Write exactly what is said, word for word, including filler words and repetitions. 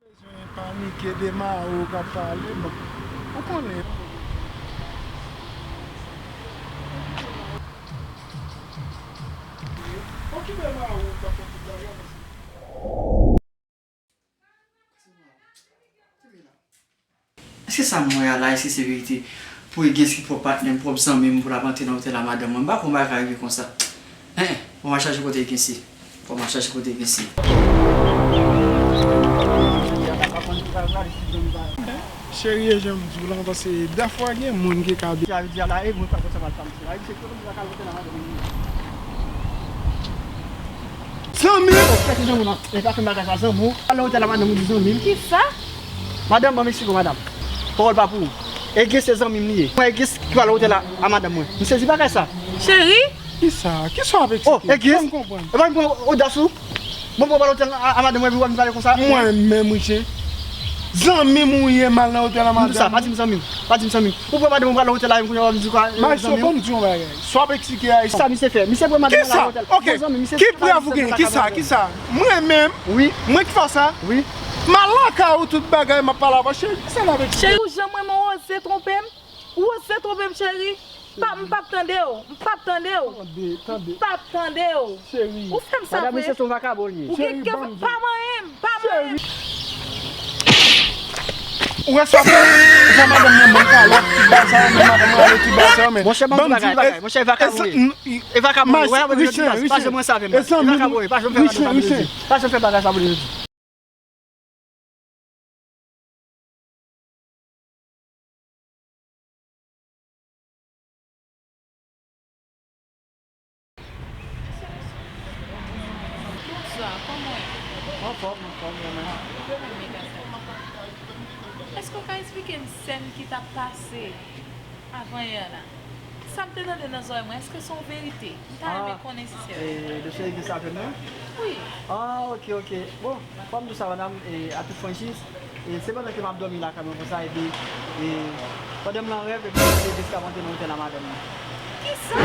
Bezwen panike de Mao k ap pale, bon, ou konnen. Okipe Mao k ap fè tout bagay. Èske sa m wè a la, èske se verite? Pou Egens ki pwòp patnè m, pwòp zanmi m, pou l ap antre nan otèl a madanm mwen. M pa kwè yon bagay ka rive konsa. Hein, fò m al chache kote Egens ye. Fò m al chache kote Egens ye. Cheri, e jan m di w la, paske dèfwa gen moun ki ka. Sa vle di a la, e mwen pa konsa mal fanm. Zanmi! Kèt zanmi w nan? E pa fè bagay sa, zanmi w. Al nan otèl la, madanm ou di zanmi m. Kisa? Madanm, ban m eksplike w, madanm. Pawòl pa pou ou. Egens se zanmi m li ye. Mwen, Egens ki pral nan otèl la a madanm mwen. M sezi bagay sa. Cheri? Kisa? Kisa w ap eksplike? Oh, Egens. Fè m konprann. E pa m pran odas ou? Bon, bon, pral nan otèl a, a madanm mwen, epi w ap vin pale konsa. Mwen menm, Richen. Zanmi m ou ye, m al nan otèl a madanm. M di sa, pa di m zanmi m. Pa di m zanmi m. Ou pran madanm ou pral nan otèl la, menm kounye a w ap di kwa, zanmi w. Maestro, ban m di yon bagay. Sa w ap eksplike a, e sa misye fè. Misye pran madanm la nan otèl. Kisa? Ok. Bon, zanmi, misye ki prèv ou gen? Kisa? Kisa? Mwen menm? Wi. Mwen ki fè sa? Wi. M al lakay ou tout bagay, m ap pale avè w. Cheri, kisa n ap eksplike? Cheri, ou janm renmen w oze twonpe m? Ou oze twonpe m, cheri? Pa, m p ap tande w. M p ap tande w. Tande, tande. M p ap tande w. Cheri. Ou fè m sa vre. Madanm, misye se yon vakabon li ye. Ou gen kè, pa manyen m, pa manyen m. Ou wè sa w fè? Ou fè madanm nan ban kalòt, ti bagay sa yo, men madanm nan ale ti bagay sa yo, men. Monchè, ban m di bagay, bagay. Monchè, e vakabon li ye. E vakabon li ye. Wè, wè, pa janm fè sa avè m. E vakabon li ye. Pa janm fè bagay sa pou li. Pa janm fè bagay sa pou li. Bonswa, kòman w ye? Anfòm, anfòm, mwen menm. Èske w ka eksplike m sèn ki t ap pase avanyè la? Sa m te tande nan zòrèy mwen, èske se yon verite? M ta renmen konnen si se vre. E, dosye Egens la jwenn mwen? Wi. Ah, ok, ok. Bon, fò m di w sa, madanm, e, a tout franchise, e, se pandan ke m ap dòmi lakay mwen konsa, epi, e, pandan m nan rèv, epi m tande Egens k ap antre nan otèl a madanm mwen. Kisa?